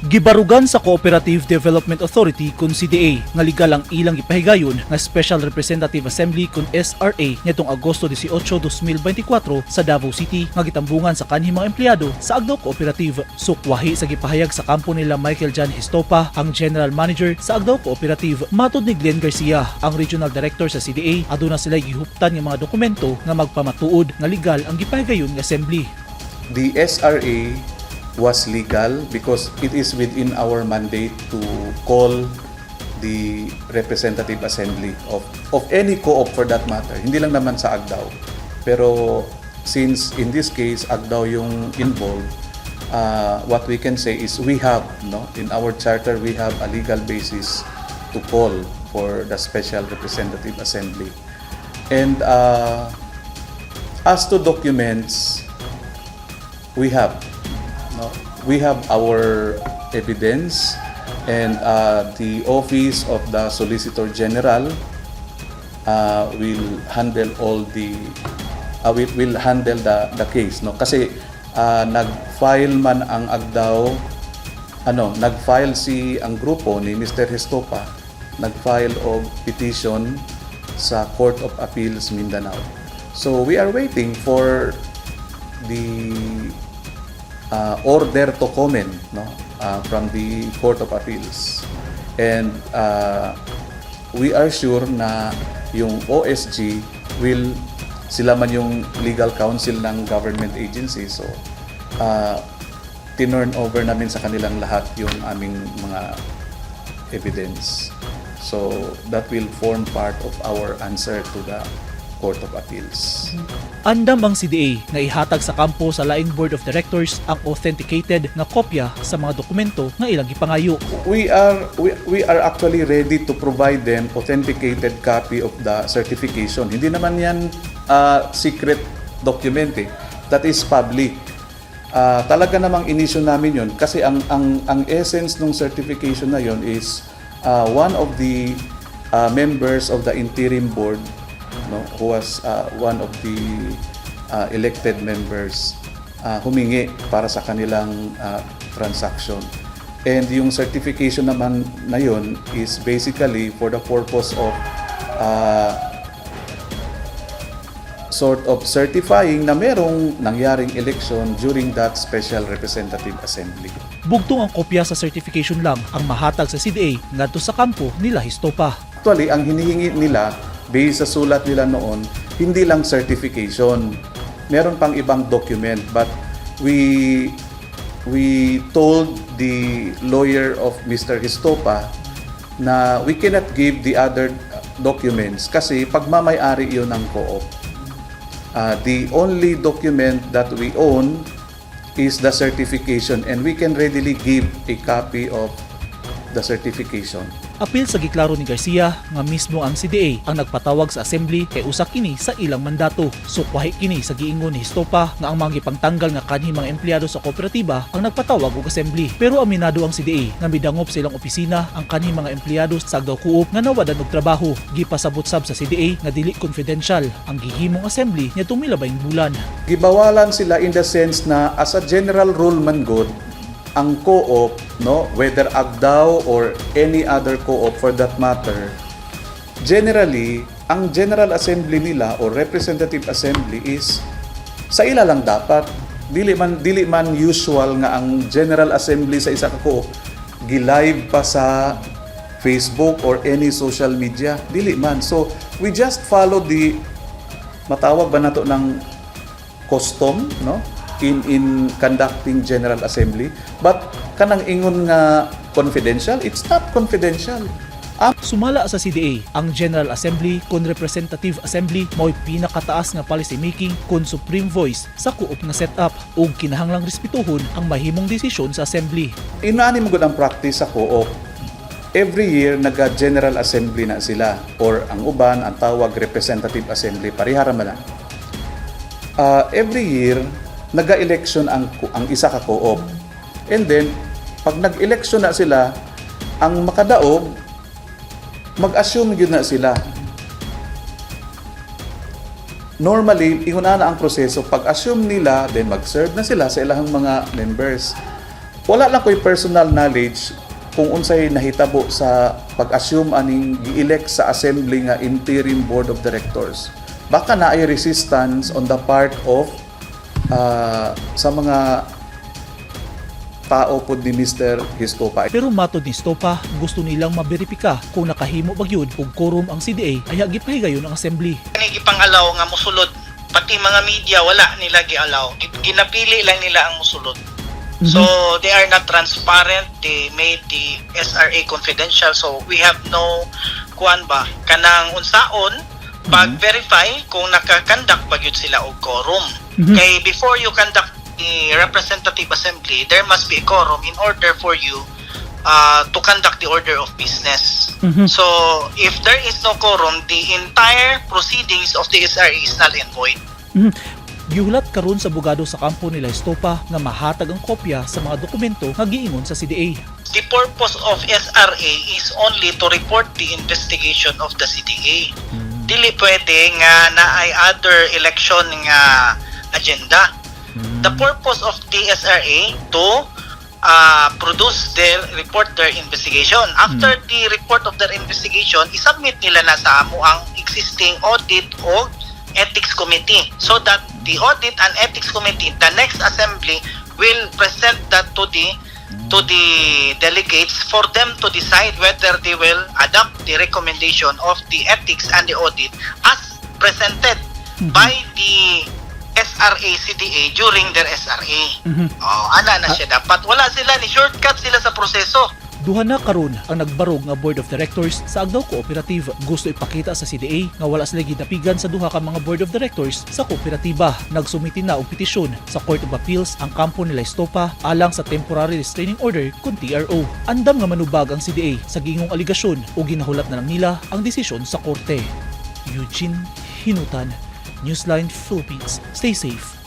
Gibarugan sa Cooperative Development Authority kun CDA nga legal ang ilang gipahigayon nga Special Representative Assembly kun SRA nitong Agosto 18, 2024 sa Davao City nga gitambungan sa kanhing mga empleyado sa Agdao Cooperative. Sukwahi sa gipahayag sa kampo nila Michael John Gestopa, ang General Manager sa Agdao Cooperative. Matod ni Glenn Garcia, ang Regional Director sa CDA, aduna sila gihuptan nga mga dokumento nga magpamatuod nga legal ang gipahigayon nga assembly. The SRA was legal because it is within our mandate to call the representative assembly of any co-op for that matter. Hindi lang naman sa Agdao. Pero since in this case Agdao yung involved, what we can say is we have, no, in our charter we have a legal basis to call for the special representative assembly. And as to documents, we have, no, we have our evidence and the Office of the Solicitor General will handle all the will handle the case, no, kasi nag-file man ang Agdao, ano, nag-file si ang grupo ni Mr. Gestopa, nag-file og petition sa Court of Appeals Mindanao. So we are waiting for the order to comment, no, from the Court of Appeals and we are sure na yung OSG will, sila man yung legal counsel ng government agency, so tinurn over namin sa kanilang lahat yung aming mga evidence, so that will form part of our answer to the Court of Appeals. Andam ang CDA nga ihatag sa kampo sa laing Board of Directors ang authenticated nga kopya sa mga dokumento nga ilang gipangayo. We are actually ready to provide them authenticated copy of the certification. Hindi naman yan secret document eh. That is public. Talaga namang inisyu namin yun kasi ang essence ng certification na yun is one of the members of the interim board, no, who was one of the elected members, humingi para sa kanilang transaction. And yung certification naman na yun is basically for the purpose of sort of certifying na merong nangyaring election during that special representative assembly. Bugtong ang kopya sa certification lang ang mahatag sa CDA ngadto sa kampo nila Gestopa. Actually, ang hinihingi nila, based sa sulat nila noon, hindi lang certification. Meron pang ibang document, but we told the lawyer of Mr. Gestopa na we cannot give the other documents kasi pagmamay-ari yun ng co-op. The only document that we own is the certification and we can readily give a copy of the certification. Apil sa giklaro ni Garcia nga mismo ang CDA ang nagpatawag sa assembly kay usa kini sa ilang mandato. Sukwahi kini sa giingon ni Gestopa nga ang mga gipangtanggal nga kanhi mga empleyado sa kooperatiba ang nagpatawag og assembly. Pero aminado ang CDA nga midangop sa ilang opisina ang kanhi mga empleyado sa Agdao Co-op nga nawadan og trabaho. Gipasabot sab sa CDA nga dili confidential ang gihimong assembly niadtong milabayng bulan. Gibawalan sila in the sense na as a general rule man gud, ang co-op, no, whether Agdao or any other co-op for that matter, generally, ang General Assembly nila or Representative Assembly is sa ila lang dapat. Dili man usual nga ang General Assembly sa isa ka co-op gi-live pa sa Facebook or any social media. Dili man. So, we just follow the, matawag ba nato ng custom, no, in conducting General Assembly, but kanang ingon nga confidential, it's not confidential. Sumala sa CDA, ang General Assembly kon Representative Assembly mao'y pinakataas nga policy making kon supreme voice sa co-op nga setup ug kinahanglang respetuhon ang mahimong desisyon sa assembly. Inaani mo gud ang practice sa co-op. Every year naga General Assembly na sila or ang uban ang tawag Representative Assembly, parehara man lang. Every year naga-election ang isa ka co-op. And then pag nag-election na sila, ang makadaog mag-assume gyud na sila. Normally, ingon na ang proseso, pag-assume nila, then mag-serve na sila sa ilang mga members. Wala lang ko'y personal knowledge kung unsay nahitabo sa pag-assume aning gi-elect sa assembly nga interim board of directors. Baka naay resistance on the part of sa mga tao pod ni Mr. Gestopa. Pero matod ni Estopa, gusto nilang maberipika kung nakahimo ba gyud og quorum ang CDA ay gipahigayon ang assembly. Kani gipang-allow nga musulod, pati mga media wala nila gi-allow. Ginapili lang nila ang musulod. So they are not transparent. They made the SRA confidential. So we have no kuan ba kanang unsaon pag-verify kung naka-conduct ba gyud sila og quorum. Kay before you conduct the representative assembly, there must be a quorum in order for you to conduct the order of business. So if there is no quorum, the entire proceedings of the SRA is null and void. Gihulat karon sa abogado sa kampo nila Estopa nga mahatag ang kopya sa mga dokumento nga giingon sa CDA. The purpose of SRA is only to report the investigation of the CDA. Dili pwede nga naay other election nga agenda. The purpose of the SRA to produce their report, their investigation. After the report of their investigation, isubmit nila na sa amo ang existing audit o ethics committee so that the audit and ethics committee, the next assembly, will present that to the delegates for them to decide whether they will adopt the recommendation of the ethics and the audit as presented by the SRA CDA during their SRA. Oh, ana na siya dapat. Wala sila ni shortcut sila sa proseso. Duha na karon ang nagbarog nga board of directors sa Agdao Cooperative. Gusto ipakita sa CDA nga wala sila gidapigan sa duha ka mga board of directors sa kooperatiba. Nagsumiti na og petisyon sa Court of Appeals ang kampo nila Estopa alang sa temporary restraining order kun TRO. Andam nga manubag ang CDA sa giingong aligasyon o ginahulat na lang nila ang desisyon sa korte. Eugene Hinutan, Newsline Philippines. Stay safe.